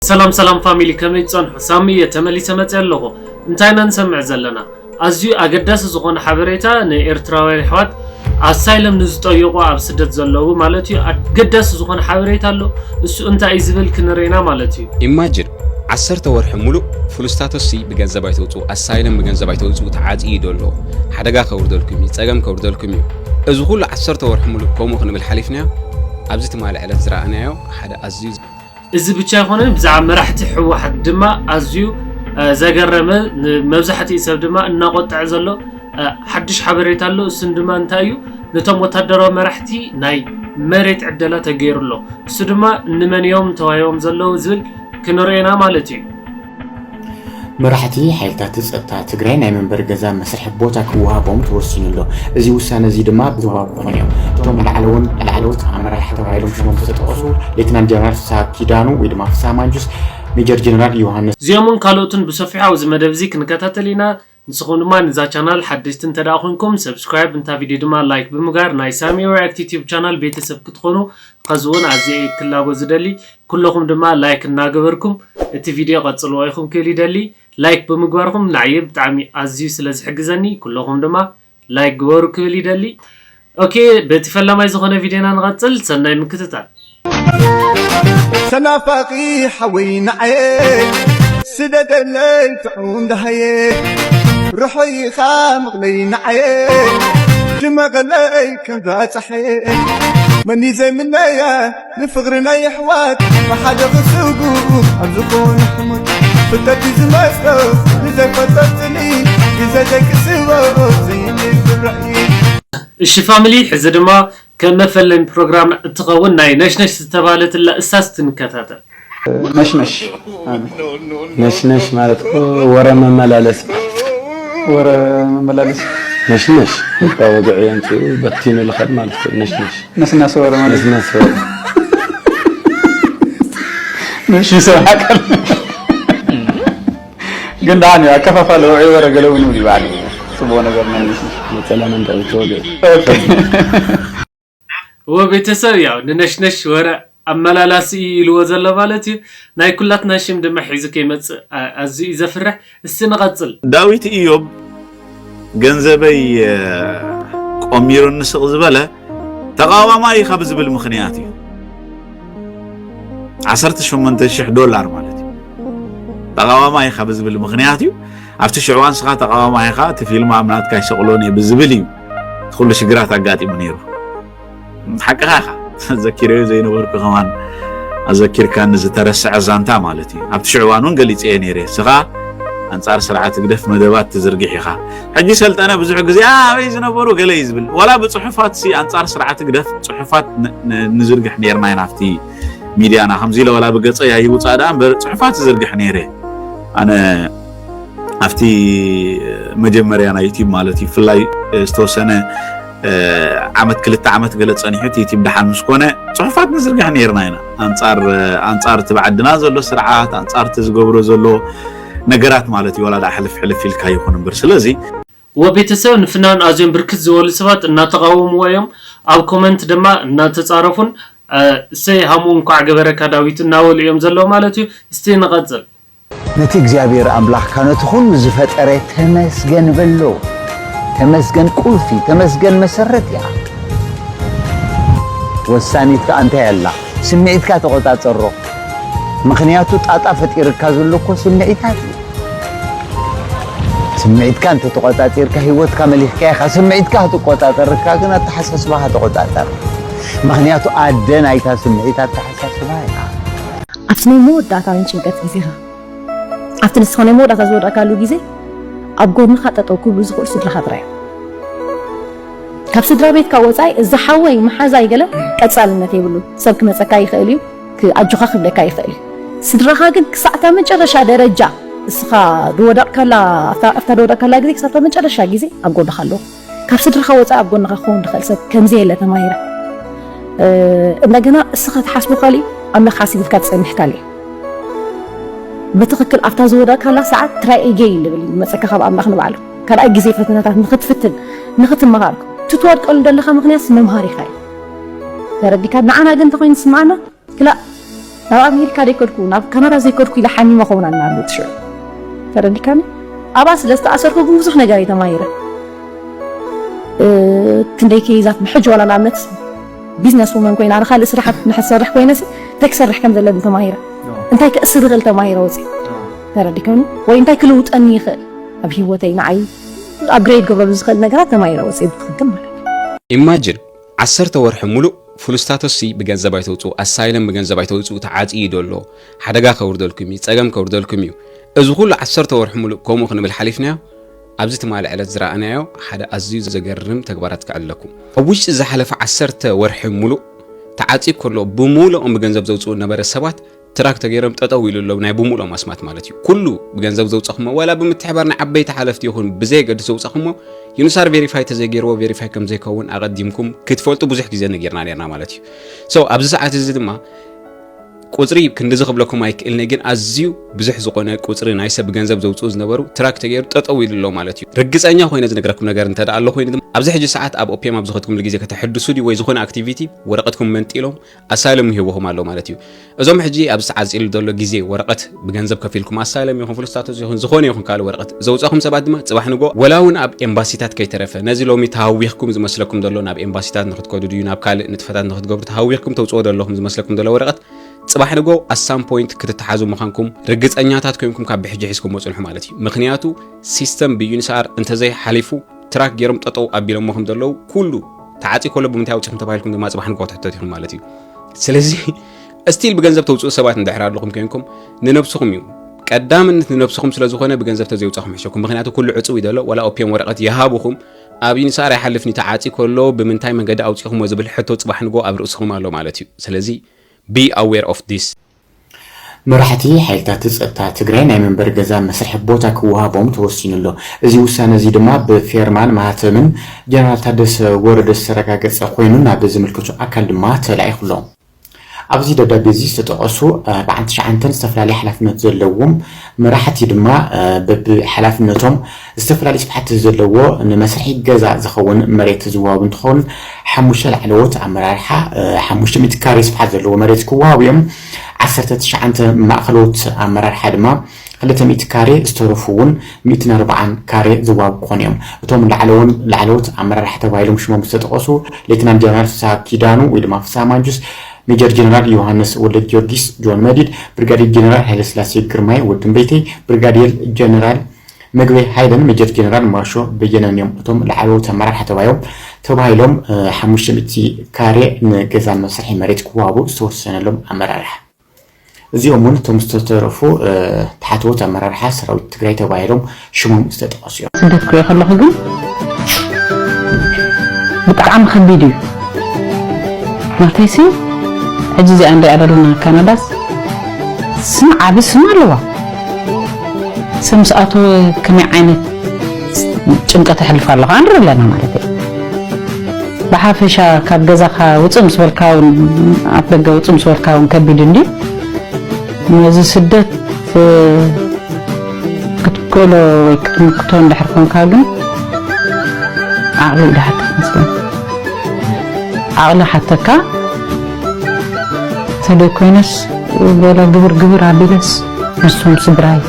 ሰላም ሰላም ፋሚሊ፣ ከመይ ትጸንሑ? ሳሚ እየ ተመሊሰ መጽእ ኣለኹ። እንታይ ኢና ንሰምዕ ዘለና? ኣዝዩ ኣገዳሲ ዝኾነ ሓበሬታ ንኤርትራውያን ኣሕዋት ኣሳይለም ንዝጠየቑ ኣብ ስደት ዘለዉ ማለት እዩ። ኣገዳሲ ዝኾነ ሓበሬታ ኣሎ። እሱ እንታይ እዩ ዝብል ክንርኢና ማለት እዩ። ኢማጅን ዓሰርተ ወርሒ ሙሉእ ፍሉስታቶሲ ብገንዘብ ኣይተውፅኡ፣ ኣሳይለም ብገንዘብ ኣይተውፅኡ ተዓፅዩ ዶ ኣሎ? ሓደጋ ከውርደልኩም እዩ፣ ፀገም ከውርደልኩም እዩ። እዚ ኩሉ ዓሰርተ ወርሒ ሙሉእ ከምኡ ክንብል ሓሊፍናዮ። ኣብዚ ትማሊ ዕለት ዝረኣናዮ ሓደ ኣዝዩ እዚ ብቻ ኣይኮነን፣ ብዛዕባ መራሕቲ ህወሓት ድማ ኣዝዩ ዘገረመ፣ ንመብዛሕትኡ ሰብ ድማ እናቆጠዐ ዘሎ ሓድሽ ሓበሬታ ኣሎ። እሱን ድማ እንታይ እዩ? ነቶም ወታደራዊ መራሕቲ ናይ መሬት ዕደላ ተገይሩ ኣሎ። እሱ ድማ እንመን እዮም ተዋሂቦም ዘለዉ ዝብል ክንርኤና ማለት እዩ። መራሕቲ ሓይልታት ጸጥታ ትግራይ ናይ መንበሪ ገዛ መስርሒ ቦታ ክወሃቦም ተወሲኑ ኣሎ። እዚ ውሳነ እዚ ድማ ብዘዋብ ክኾን እዮም። እቶም ላዕለዎን ላዕለዎት ኣመራርሓ ተባሂሎም ሽሞም ዝተጠቐሱ ሌትናንት ጀነራል ፍስሃ ኪዳኑ ወይ ድማ ፍስሃ ማንጁስ፣ ሜጀር ጀነራል ዮሃንስ እዚኦምን ካልኦትን ብሰፊሑ ኣብዚ መደብ እዚ ክንከታተል ኢና። ንስኹም ድማ ንዛ ቻናል ሓደሽቲ እንተ ደኣ ኮንኩም ሰብስክራይብ፣ እንታ ቪድዮ ድማ ላይክ ብምግባር ናይ ሳሚ ሪያክት ዩቲዩብ ቻናል ቤተሰብ ክትኾኑ ከዚ እውን ኣዝየ ክላቦ ዝደሊ። ኩለኹም ድማ ላይክ እናገበርኩም እቲ ቪድዮ ቀጽልዎ ኢኹም ክብል ይደሊ። ላይክ ብምግባርኩም ንዓየ ብጣዕሚ ኣዝዩ ስለ ዝሕግዘኒ ኩለኹም ድማ ላይክ ግበሩ ክብል ይደሊ። ኦኬ፣ በቲ ፈላማይ ዝኾነ ቪድዮና ንቐጽል። ሰናይ ምክትታል። ተናፋቂ ሓወይ ንዓየ ስደደለይ ጥዑም ደሃየ ርሑይኻ ምቕለይ ንዓየ ድመቐለይ ከምዛ ጸሓየ መኒ ዘይምነያ ንፍቕሪ ናይ ኣሕዋት ብሓደ ክስጉ ኣብ ዝኾነ ሕሞት ፍልጠት እዩ ዝመስሎ ንዘይፈልጠት ጽልኢ ንዘይደቂ ስቦ ዘይብል ራእይ እሺ ፋሚሊ፣ ሕዚ ድማ ከም መፈለሚ ፕሮግራም እትኸውን ናይ ነሽነሽ ዝተባህለትላ እሳስ ትንከታተል። ነሽነሽ ነሽነሽ ማለት እኮ ወረ መመላለሲ ማለት እዩ። ወረ መመላለሲ ነሽነሽ በቃ ወግዒ ኣምፂኡ በቲኑ ልኸድ ማለት እዩ። ነሽነሽ ነስናስ ወረ ማለት ነሽነሽ ወረ ነሽነሽ ወረ ሓቀል ግን ደሓን እዩ። ኣከፋፋለ ውዒ ወረ ገለ እውን እውን ይበዓል እዩ። ጽቡቕ ነገር ናይ ነሽነሽ ነፀላ መንደቕ ዝተወግዐ እዎ ቤተሰብ ያው ንነሽነሽ ወረ ኣመላላሲ እዩ ኢልዎ ዘሎ ማለት እዩ። ናይ ኩላትና ሽም ድማ ሒዙ ከይመጽእ ኣ- ኣዝዩ እዩ ዘፍርሕ። እስቲ ንቐጽል። ዳዊት ኢዮብ ገንዘበይ እ፣ ቆሚሩኒ ስቕ ዝበለ ተቓዋማይ ኢኻ ብዝብል ምኽንያት እዩ። ዓሰርተ ሸሞንተ ሽሕ ዶላር ማለት እዩ። ተቓዋማይ ኢኻ ብዝብል ምኽንያት እዩ። ኣብቲ ሽዕዋ ንስኻ ተቓዋማይ ኢኻ፣ እቲ ፊልም ኣብ ናትካ ይሰቕሎን እየ ብዝብል እዩ እቲ ኩሉ ሽግራት ኣጋጢሙ ነይሩ። ሓቅኻ ኢኻ። ዘኪረዮ ዘይነበርኩ ከማን ኣዘኪርካኒ ዝተረስዐ ዛንታ ማለት እዩ። ኣብቲ ሽዕዋን እውን ገሊጸዮ ነይረ። ንስኻ ኣንጻር ስርዓት ህግደፍ መደባት ትዝርግሕ ኢኻ። ሕጂ ሰልጠነ ብዙሕ ግዜ "ኣ፣ ኣበይ ዝነበሩ?" ገለ እዩ ዝብል። ዋላ ብጽሑፋት ሲ ኣንጻር ስርዓት ህግደፍ ጽሑፋት ን- ን- ንዝርግሕ ነይርና ኢና ኣብቲ ሚድያና። ከምዚ ኢለ ዋላ ብገጸይ ኣይውጻእ ደኣ እምበር ጽሑፋት ዝዝርግሕ ነይረ። ኣነ ኣብቲ መጀመርያ ናይ ዩቲዩብ ማለት እዩ ብፍላይ ዝተወሰነ ዓመት ክልተ ዓመት ገለ ጸኒሑ እቲ ዩቲዩብ ደሓን ምስ ኮነ ጽሑፋት ንዝርግሕ ነይርና ኢና ኣንጻር ኣንጻር እቲ ብዓድና ዘሎ ስርዓት ኣንጻር እቲ ዝገብሮ ዘሎ ነገራት ማለት እዩ። ዋላ ደኣ ሕልፍ ሕልፍ ኢልካ ይኹን እምበር ስለዚ ወቤተሰብ ንፍናን ኣዝዮም ብርክት ዝበሉ ሰባት እናተቃወምዎ እዮም። ኣብ ኮመንት ድማ እናተጻረፉን እሰይ ሃሙ እንኳዕ ገበረካ ዳዊት እናበሉ እዮም ዘለዉ ማለት እዩ። እስቲ ንቐጽል። ነቲ እግዚኣብሔር ኣምላኽካ ነቲ ኩሉ ዝፈጠረ ተመስገን በሎ። ተመስገን ቁልፊ፣ ተመስገን መሰረት እያ። ወሳኒት ከኣ እንታይ ኣላ? ስምዒትካ ተቖጻጸሮ። ምኽንያቱ ጣጣ ፈጢርካ ዘሎ እኮ ስምዒታት እዩ። ስምዒትካ እንተተቖጻጺርካ ህይወትካ መሊኽካ ኢኻ። ስምዒትካ ክትቆጻጸርካ ግን ኣተሓሳስባኻ ተቖጻጸር። ምኽንያቱ ኣደ ናይታ ስምዒት ኣተሓሳስባ እያ። ኣብቲ ናይ መወዳእታ ናይ ጭንቀት ግዜኻ ኣብቲ ንስኻ ናይ መወዳእታ ዝወደቕካሉ ግዜ ኣብ ጎንኻ ጠጠው ክብሉ ዝኽእሉ ስድራኻ ጥራይ እዮም። ካብ ስድራ ቤትካ ወፃኢ እዚ ሓወይ መሓዛይ ገለ ቀፃልነት የብሉን። ሰብ ክመፀካ ይኽእል እዩ፣ ኣጆኻ ክብለካ ይኽእል እዩ። ስድራኻ ግን ክሳዕ እታ መጨረሻ ደረጃ እስኻ ዝወደቕካላ ኣብታ ዝወደቕካላ ግዜ ክሳብ እታ መጨረሻ ግዜ ኣብ ጎንኻ ኣለዉ። ካብ ስድራኻ ወፃኢ ኣብ ጎንኻ ክኸውን ዝኽእል ሰብ ከምዘየለ ተማሂረ። እንደገና እስኻ ትሓስቦ ካሊእ ኣምላኽ ሓሲብልካ ትፀንሕ ካሊእ። ብትኽክል ኣብታ ዝወደቕካላ ሰዓት try again ዝብል እዩ ዝመፀካ ካብ ኣምላኽ ንባዕሉ። ካልኣይ ግዜ ፈተናታት ንኽትፍትን ንኽትመሃር ትትወድቀሉ ዘለኻ ምኽንያት መምሃሪኻ እዩ። ተረዲካ ንዓና ግን እንተኾይኑ ዝስምዓና ክላእ ናብ ኣሜሪካ ዘይከድኩ ናብ ካናዳ ዘይከድኩ ኢለ ሓሚመ ኸውን ኣናብት ሽዑ ተረዲካኒ። ኣብኣ ስለ ዝተኣሰርኩ ግን ብዙሕ ነገር እየ ተማሂረ። ክንደይ ከይዛት ብሕጂ ዋላ ንኣብነት ቢዝነስ ውመን ኮይና ንካልእ ስራሓት ንክሰርሕ ኮይነ እንታይ ክሰርሕ ከም ዘለኒ ተማሂረ። እንታይ ክእስር ይኽእል ተማሂረ ወፅእ ተረዲካኒ። ወይ እንታይ ክልውጠኒ ይኽእል ኣብ ህይወተይ ንዓይ ኣፕግሬድ ገብረሉ ዝኽእል ነገራት ተማሂረ ወፅእ ብትኽክል ማለት እዩ። ኢማጅን ዓሰርተ ወርሒ ሙሉእ ፉል ስታተስ ሲ ብገንዘብ ኣይተውፅኡ፣ ኣሳይለም ብገንዘብ ኣይተውፅኡ፣ ተዓፅዩ ዶ ኣሎ፣ ሓደጋ ከውርደልኩም እዩ፣ ፀገም ከውርደልኩም እዩ። እዚ ኩሉ ዓሰርተ ወርሒ ሙሉእ ከምኡ ክንብል ሓሊፍናዮ፣ ኣብዚ ትማሊ ዕለት ዝረኣናዮ ሓደ ኣዝዩ ዘገርም ተግባራት ክዕለኩም። ኣብ ውሽጢ ዝሓለፈ ዓሰርተ ወርሒ ሙሉእ ተዓፅዩ ከሎ ብሙሉኦም ብገንዘብ ዘውፅኡ ነበረ ሰባት ትራክ ተገይሮም ጠጠው ኢሉ ኣለዉ ናይ ብሙሉኦም ኣስማት ማለት እዩ። ኩሉ ብገንዘብ ዘውፀኹሞ ዋላ ብምትሕባር ናይ ዓበይቲ ሓለፍቲ ይኹን ብዘየገድስ ዘውፀኹሞ ዩኒሳር ቬሪፋይ ተዘይገይርዎ ቬሪፋይ ከም ዘይከውን ኣቐዲምኩም ክትፈልጡ ብዙሕ ግዜ ነጊርና ነርና ማለት እዩ። So ኣብዚ ሰዓት እዚ ድማ ቁፅሪ ክንድዚ ክብለኩም ኣይክእልነ ግን ኣዝዩ ብዙሕ ዝኾነ ቁፅሪ ናይ ሰብ ብገንዘብ ዘውፅኡ ዝነበሩ ትራክ ተገይሩ ጠጠው ኢሉ ኣሎ ማለት እዩ። ርግፀኛ ኮይነ ዝነግረኩም ነገር እንተ ደኣ ኣሎ ኮይኑ ድማ ኣብዚ ሕጂ ሰዓት ኣብ ኦፒየም ኣብ ዝኸድኩምሉ ግዜ ከተሐድሱ ድዩ ወይ ዝኾነ ኣክቲቪቲ ወረቐትኩም መንጢሎም ኣሳይለም ይህብኹም ኣሎ ማለት እዩ። እዞም ሕጂ ኣብ ሰዓት ዝኢሉ ዘሎ ግዜ ወረቐት ብገንዘብ ከፊልኩም ኣሳይለም ይኹን ፍሉስታቶስ ይኹን ዝኾነ ይኹን ካልእ ወረቐት ዘውፃኹም ሰባት ድማ ፅባሕ ንጎ ወላ እውን ኣብ ኤምባሲታት ከይተረፈ ነዚ ሎሚ ተሃዊኽኩም ዝመስለኩም ዘሎ ናብ ኤምባሲታት ንክትከዱ ድዩ ናብ ካልእ ንጥፈታት ንክትገብሩ ተሃዊኽኩም ተውፅኦ ዘለኹም ዝመስለኩም ዘሎ ወረቐት ፅባሕ ንጎ ኣሳም ፖይንት ክትተሓዙ ምዃንኩም ርግፀኛታት ኮይንኩም ካብ ብሕጂ ሒዝኩም መፅንሑ ማለት እዩ። ምክንያቱ ሲስተም ብዩኒስኣር እንተዘይ ሓሊፉ ትራክ ገይሮም ጠጠው ኣቢሎሞ ከም ዘለዉ ኩሉ ተዓፂ ከሎ ብምንታይ ኣውፂኹም ተባሂልኩም ድማ ፅባሕ ንጎ ክትሕተቱ ኢኹም ማለት እዩ። ስለዚ እስቲል ብገንዘብ ተውፅኡ ሰባት እንድሕር ኣለኹም ኮይንኩም ንነብስኹም እዩ ቀዳምነት ንነብስኹም ስለ ዝኾነ ብገንዘብ ተዘይውፃኹም ሕሸኩም። ምክንያቱ ኩሉ ዕፅው እዩ ዘሎ። ዋላ ኦፒየም ወረቐት ይሃብኹም ኣብ ዩኒስኣር ኣይሓልፍን እዩ። ተዓፂ ከሎ ብምንታይ መንገዲ ኣውፂኹሞ ዝብል ሕቶ ፅባሕ ንጎ ኣብ ርእስኹም ኣሎ ማለት እዩ። ስለዚ be aware of this። መራሕቲ ሓይልታት ጸጥታ ትግራይ ናይ መንበሪ ገዛ መስርሒ ቦታ ክወሃቦም ተወሲኑ ኣሎ። እዚ ውሳነ እዚ ድማ ብፌርማን ማህተምን ጀነራል ታደሰ ወረደ ዝተረጋገጸ ኮይኑ ናብ ዝምልከቶ ኣካል ድማ ተላኢኹ ኣሎ። ኣብዚ ደብዳቤ እዚ ዝተጠቐሱ ኣርባዓን ትሽዓተን ዝተፈላለዩ ሓላፍነት ዘለዎም መራሕቲ ድማ በብሓላፍነቶም ዝተፈላለዩ ስፍሓት ዘለዎ ንመስርሒ ገዛ ዝኸውን መሬት ዝወሃቡ እንትኸውን ሓሙሽተ ላዕለዎት ኣመራርሓ ሓሙሽተ ሚእቲ ካሬ ስፍሓት ዘለዎ መሬት ክወሃቡ እዮም። ዓሰርተ ትሽዓተ ማእኸለዎት ኣመራርሓ ድማ ክልተ ሚእቲ ካሬ ዝተረፉ እውን ሚእትን ኣርባዓን ካሬ ዝወሃቡ ክኾኑ እዮም። እቶም ላዕለዎን ላዕለዎት ኣመራርሓ ተባሂሎም ሽሞም ዝተጠቐሱ ሌትናንት ጀነራል ፍስሃ ኪዳኑ ወይ ድማ ፍስሃ ማንጁስ፣ ሜጀር ጀነራል ዮሃንስ ወልደጊዮርጊስ ጆን መዲድ፣ ብርጋዴር ጀነራል ሃይለስላሴ ግርማይ ወድንበይተይ፣ ብርጋዴር ጀነራል መግበይ ሃይለን ሜጀር ጀነራል ማርሾ በየነን እዮም። እቶም ላዕለዎት ኣመራርሓ ተባሂሎም ተባሂሎም ሓሙሽተ ሚእቲ ካሬ ንገዛ መስርሒ መሬት ክወሃቡ ዝተወሰነሎም ኣመራርሓ። እዚኦም እውን እቶም ዝተረፉ ታሕተዎት ኣመራርሓ ሰራዊት ትግራይ ተባሂሎም ሽሞም ዝተጠቐሱ እዮም። ስደት ክሪኦ ከለኹ ግን ብጣዕሚ ከቢድ እዩ። ናተይሲ ሕጂ እዚኣ ንሪኣ ዘለና ካናዳስ ስም ዓቢ ስም ኣለዋ። ስም ስኣተወ ከመይ ዓይነት ጭንቀት ኣሕልፍ ኣለኻ ንርኢ ኣለና ማለት እዩ። ብሓፈሻ ካብ ገዛኻ ውፅእ ምስ በልካ እውን ኣፍ ደገ ውፅእ ምስ በልካ እውን ከቢድ እንድዩ። ነዚ ስደት ክትክእሎ ወይ ክትምክቶ እንድሕር ኮንካ ግን ዓቕሊ እዩ ዝሓትት መስለኒ። ዓቕሊ ሓተካ ተደይኮይነስ ገለ ግብር ግብር ኣቢለስ ንሶም ስድራይ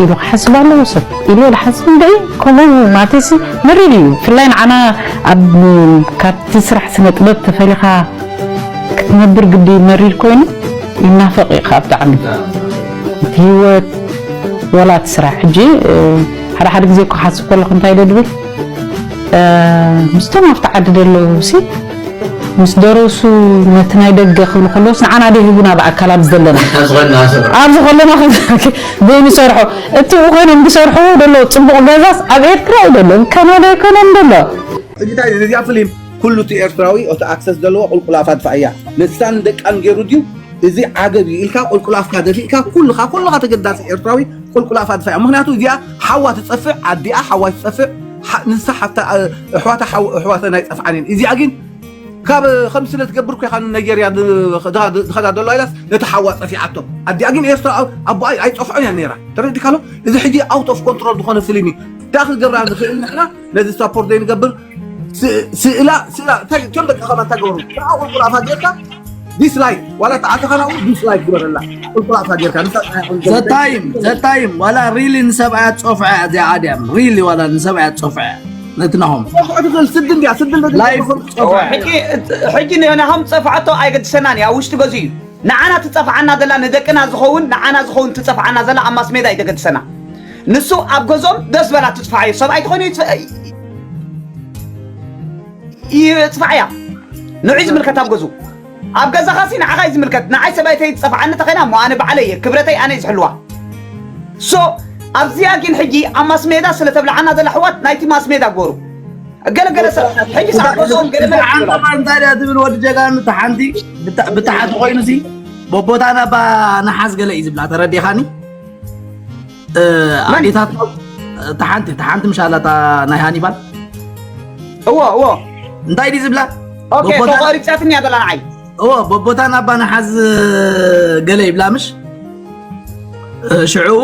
ኢሉ ክሓስብ ኣለዎ ሰብ ኢሉ ዝሓስብ እንደ ከምኡ ማለተይሲ መሪር እዩ። ብፍላይ ንዓና ኣብ ካብቲ ስራሕ ስነ ጥበብ ተፈሊኻ ክትነብር ግዲ መሪር ኮይኑ ይናፈቕ እዩ ከዓ ብጣዕሚ እቲ ህይወት ወላ እቲ ስራሕ። ሕጂ ሓደ ሓደ ግዜ እኮ ሓስብ ከለኹ እንታይ ኢለ ድብል ምስቶም ኣብቲ ዓዲ ዘለዉ ሲ ምስ ደረሱ ነቲ ናይ ደገ ክብሉ ከለውስ ንዓና ዶ ይህቡና ብኣካል ኣብዚ ዘለና ኣብዚ ከለና ኣብዚ ከለና በይኑ ሰርሖ እቲ ኮይኖም ዝሰርሑ ደሎ ፅቡቕ ገዛስ ኣብ ኤርትራ እዩ ደሎ ካናዳ ኣይኮነን ደሎ እዚታይ እዚኣ ፍሊም ኩሉ እቲ ኤርትራዊ እቲ ኣክሰስ ዘለዎ ቁልቁል ኣፋ ድፋ እያ ንሳን ደቃን ገይሩ ድዩ እዚ ዓገብ እዩ ኢልካ ቁልቁል ኣፍካ ደፊእካ ኩልኻ ኩልኻ ተገዳሲ ኤርትራዊ ቁልቁል ኣፋ ድፋ እያ ምክንያቱ እዚኣ ሓዋ ትፀፍዕ ኣዲኣ ሓዋ ትፀፍዕ ንሳ ሓፍታ ኣሕዋታ ኣሕዋተን ኣይፀፍዓን እየን እዚኣ ግን ካብ ከም ስለ ትገብር ኮ ኢኻ ንናይጀርያ ዝኸዳ ዘሎ ኢላስ ነቲ ሓዋ ጸፊዓቶ ኣዲኣ ግን ኤርትራ ኣቦኣ ኣይጸፍዖን እያ ነይራ ተረዲካ ኣሎ እዚ ሕጂ ኣውት ኦፍ ኮንትሮል ዝኾነ ፍሊም እዩ እንታይ ክገብራ ንኽእል ንሕና ነዚ ሳፖርት ዘይንገብር ስእላ ስእላ እንታይ እቶም ደቂ ኸማ እንታይ ገበሩ ንዓ ቁልቁል ኣፋ ጌርካ ዲስላይክ ዋላ ተኣተኻ ናብኡ ዲስላይክ ግበረላ። ቁልቁላታ ጌርካ ንሳ ዘታይም ዘታይም ዋላ ሪሊ ንሰብኣያ ጾፍዐ እዚኣ ኣድያም ሪሊ ዋላ ንሰብኣያ ጾፍዐ ነትናሆም ቁልቁላታ ትብል ስድን ድያ ስድን በ ላይፍ ጾፍዐ ሕጂ ሕጂ ንሕና ከም ጸፍዓቶ ኣይገድሰናን እያ ውሽጢ ገዙ እዩ። ንዓና ትጸፍዓና ዘላ ንደቅና ዝኸውን ንዓና ዝኸውን ትጸፍዓና ዘላ ኣብ ማስሜዳ ኣይተገድሰና። ንሱ ኣብ ገዝኦም ደስ በላ ትጽፋዓዮ ሰብኣይ ትኾይኑ ይጽፋዓያ። ንዑ ዝምልከት ኣብ ገዙ ኣብ ገዛኻሲ ንዓኻ እዩ ዝምልከት። ንዓይ ሰበይተይ ትጸፍዓኒ ተኸይና እሞ ኣነ ባዕለይ እየ ክብረተይ ኣነ እዩ ዝሕልዋ። ሶ ኣብዚኣ ግን ሕጂ ኣብ ማስሜዳ ስለ ተብልዓና ዘላ ኣሕዋት ናይቲ ማስሜዳ ግበሩ። ገለገለ ሰብ ሕጂ ኣብ ገዝኦም ገለ መለ ሓንተማ እንታይ ድያ ትብል ወዲ ጀጋኑ እታ ሓንቲ ብታ- ብታሓቲ ኮይኑሲ ቦቦታና ባ ነሓስ ገለ እዩ ዝብላ ተረዲኻኒ እ፣ ኣዴታት እታ ሓንቲ እታ ሓንቲ ምሻላ እታ ናይ ሃኒባል እዎ እዎ እንታይ ድዩ ዝብላ ኦኬ ቦቦታና- ተቆሪጻትኒ እያ ዘላ ንዓይ እዎ ቦቦታና ባ ነሓስ ገለ ይብላ ምሽ እ፣ ሽዕኡ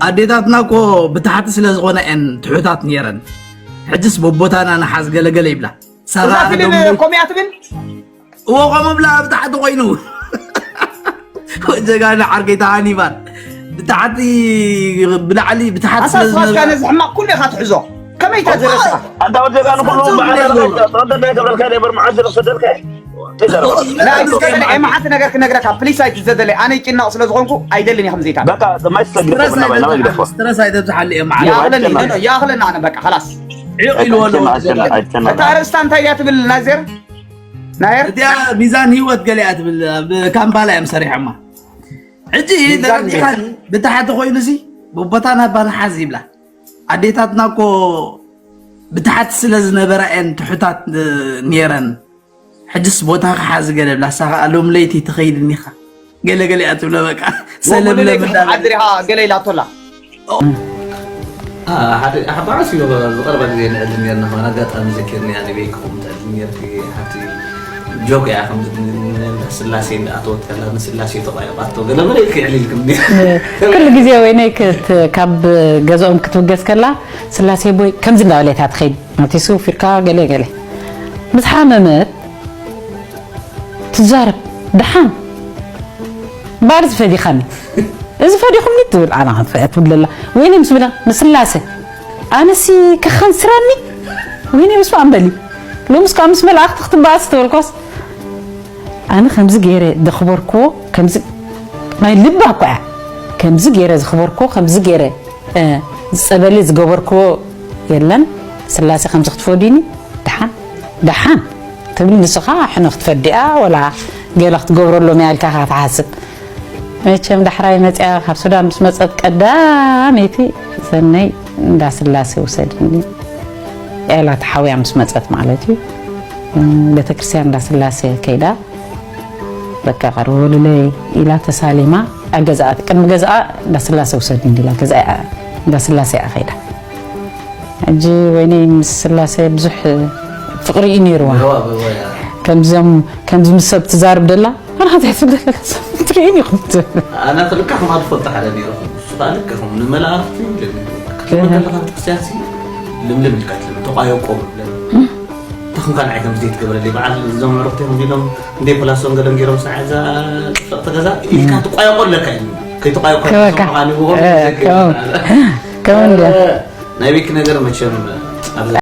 ኣዴታትና እኮ ብታሕቲ ስለ ዝኾነ እየን ትሑታት ነይረን ሕጅስ ቦቦታና ነሓስ ገለገለ ይብላ እዛ ፊልም ሰራእሎም ኮሚያ ትብል እዎ ከምኡ ብላ ኣብ ታሕቲ ኮይኑ ጀጋና ዓርከይታ ሃኒባል ብታሕቲ ብላዕሊ ብታሕቲ ስለ ኣሳስባስካ ዝነበረ ነዚ ሕማቕ ኩሉ ኢኻ ትሕዞ ከመይ ኢታ ዝረስኻ ኣንታ ወዲ ጀጋኑ ኩሉ ብዓል ኣረጋይ ተቐደድ ናይ ገብረልካ ነበር መዓዝ ዝረኽሰደልካ ናይ ዝገበለ እየ መዓት ነገር ክነግረካ ፕሊስ ኣይትዘደለ ኣነ ይጭነቕ ስለ ዝኾንኩ ኣይደልን እየ ከምዚታት በቃ ማይ ትሰግድ ናባይ ናባይ ግደፎ ስትረስ ኣይተብዝሓሉ እዮም መዓል ይኣኽለኒ ኖ ኖ ይኣኽለኒ ኣነ በቃ ኸላስ ዕቕ ኢልዎ ኣለዎ እታ ርእስታ እንታይ እያ ትብል ናይዘር ናየር እዚኣ ሚዛን ህይወት ገለ እያ ትብል ኣብ ካምፓላ እዮም ሰሪሖማ ሕጂ ሚዛን ተረዲኻኒ ብታሕቲ ኮይኑሲ ብቦታ ናባ ንሓዝ ይብላ ኣዴታትና እኮ ብታሕቲ ስለ ዝነበራ እየን ትሑታት ነይረን ሕጅስ ቦታ ክሓዚ ገለ ብላ እሳ ከዓ ሎም ለይቲ ትኸይድ እኒኻ ገለ ገለ እያ ትብሎ በቃ ሰለምለም እንዳበለ ሓድሪኻ ገለ ኢላቶላ ሓደ ሓደ በዓል ሲኖ ዝቐርባ ግዜ ንዕድል ነርና ከሆነ ኣጋጣሚ ዘኪርኒ ኣነ ቤክኹም ትዕድል ነርኪ ሓቲ ጆክ እያ ከም ስላሴ እንዳኣተወት ከላ ንስላሴ ተቋየቋቶ ገለ መለ ክዕሊልክም ኩሉ ግዜ ወይነይ ክት- ካብ ገዝኦም ክትብገስ ከላ ስላሴ ቦይ ከምዚ እንዳበለት እያ ትኸይድ ኖቲሱ ፊርካ ገለ ገለ ምስ ሓመመት ትዛረብ ደሓን ባር ዝፈዲኻኒ እዚ ፈዲኹምኒ ትብል ኣና ከንፈያ ትብለላ ወይነ ምስ ብላ ንስላሰ ኣነሲ ከኸንስረኒ ወይነ ምስ ኣንበሊ ሎምስ ከዓ ምስ መላእኽቲ ክትበኣስ ትበልኮስ ኣነ ከምዚ ገይረ ዘኽበርክዎ ከምዚ ናይ ልባ እኮ እያ ከምዚ ገይረ ዘኽበርክዎ ከምዚ ገይረ ዝፀበሊ ዝገበርክዎ የለን ስላሴ ከምዚ ክትፈድዩኒ ደሓን ደሓን ትብል ንስኻ ሕነ ክትፈድያ ወላ ገለ ክትገብረሎም እያ ኢልካ ኢኻ ትሓስብ መቸም ዳሕራይ መፅያ ካብ ሱዳን ምስ መፀት ቀዳመይቲ ሰነይ እንዳ ስላሴ ውሰድኒ ኤላ ተሓውያ ምስ መፀት ማለት እዩ ቤተክርስትያን እንዳ ስላሴ ከይዳ በቃ ቀርቡ በሉለይ ኢላ ተሳሊማ ኣገዛኣ ቅድሚ ገዛኣ እንዳ ስላሴ ውሰድኒ ኢላ ገዛኣ እንዳ ስላሴ እያ ከይዳ ሕጂ ወይነይ ምስ ስላሴ ብዙሕ ፍቕሪ እዩ ነይርዋ ከምዚኦም ከምዚ ምስ ሰብ ትዛርብ ደላ ኣናት ትርእይን ኢኹም ኣና ክልካ ከማ ትፈልጡ ሓደ ነይርኹም እሱ ከዓ ልክኹም ንመላእኽቲ ልምልም ከለካ ቤተክርስትያን ሲ ልምልም ኢልካ ትልም ተቋየቆም ይብለኒ ተኽንካ ንዓይ ከም ዘይትገብረለይ በዓል እዞም ዕሩኽቲ እዮም ኢሎም እንደ ፕላሶን ገለን ገይሮም ስዓ እዛ ጥፍቕቲ ገዛ ኢልካ ትቋየቆ ኣለካ እዩ ከይተቋየቆ ክበካ። ምዃን ይብዎም እ፣ ከም- ከም እንደ ናይ ቤኪ ነገር መቸም ኣብዚ